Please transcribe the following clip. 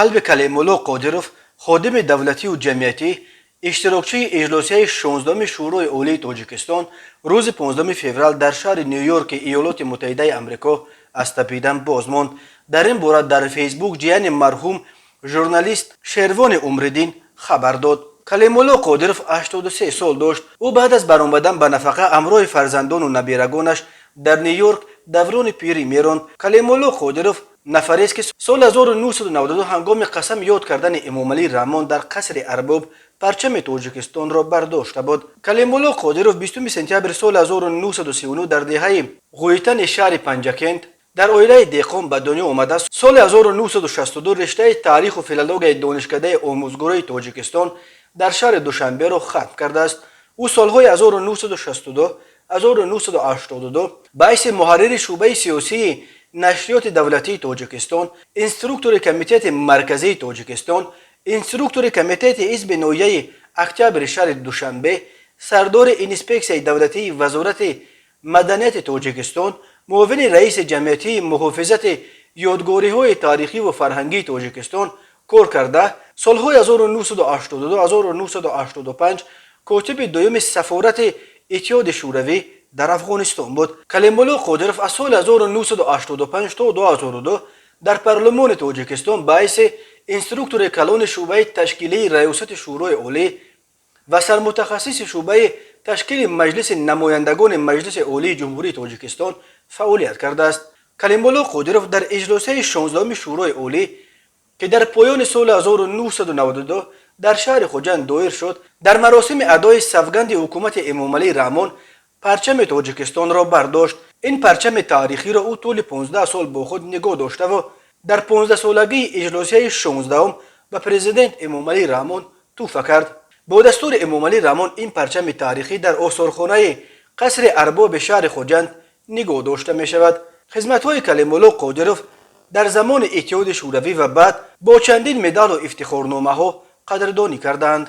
Қалби Калимулло Қодиров, ходими давлатию ҷамъиятӣ, иштирокчии иҷлосияи 16-уми Шӯрои Олии Тоҷикистон рӯзи 15 феврал дар шаҳри Ню-Йорки Иёлоти Муттаҳидаи Амрико аз тапидан боз монд. Дар ин бора дар Фейсбук ҷияни марҳум, журналист Шервони Умриддин хабар дод. Калимулло Қодиров 83 сол дошт. Ӯ баъд аз баромадан ба нафақа ҳамроҳи фарзандону набирагонаш дар Ню-Йорк даврони пирӣ меронд. Калимулло Қодиров нафарест, ки соли 1992 ҳангоми қасам ёд кардани Эмомалӣ Раҳмон дар Қасри Арбоб парчами Тоҷикистонро бардошта буд. Калимулло Қодиров 20 сентябри соли 1939 дар деҳаи Ғӯйтани шаҳри Панҷакент дар оилаи деҳқон ба дунё омада, соли 1962 риштаи таъриху филологияи Донишкадаи омӯзгорои Тоҷикистон дар шаҳри Душанберо хатм кардааст. Ӯ солҳои 1962 1982 ба ҳайси муҳаррири шӯъбаи сиёсии нашриёти давлатии Тоҷикистон, инструктори Комитети Марказии Тоҷикистон, инструктори Комитети ҳизби ноҳияи Октябри шаҳри Душанбе, сардори инспексияи давлатии Вазорати маданияти Тоҷикистон, муовини раиси ҷамъиятии муҳофизати ёдгориҳои таърихиву фарҳангии Тоҷикистон кор карда, солҳои 1982-1985 котиби дуюми сафорати Иттиҳоди Шӯравӣ дар Афғонистон буд. Калимулло Қодиров аз соли 1985 то 2002 дар парлумони Тоҷикистон ба ҳайси инструктори калони шӯъбаи ташкилии Раёсати Шӯрои Олӣ ва сармутахассиси шӯъбаи ташкили Маҷлиси намояндагони Маҷлиси Олии Ҷумҳурии Тоҷикистон фаъолият кардааст. Калимулло Қодиров дар иҷлосияи 16-уми Шӯрои Олӣ, ки дар поёни соли 1992 дар шаҳри Хуҷанд доир шуд, дар маросими адои савганди ҳукумати Эмомалӣ Раҳмон парчами Тоҷикистонро бардошт. Ин парчами таърихиро ӯ тӯли 15 сол бо худ нигоҳ доштаву дар 15-солагии иҷлосияи 16-ум ба президент Эмомалӣ Раҳмон тӯҳфа кард. Бо дастури Эмомалӣ Раҳмон ин парчами таърихӣ дар осорхонаи Қасри Арбоби шаҳри Хуҷанд нигоҳ дошта мешавад. Хизматҳои Калимулло Қодиров дар замони Иттиҳоди Шӯравӣ ва баъд бо чандин медалу ифтихорномаҳо қадрдонӣ карданд.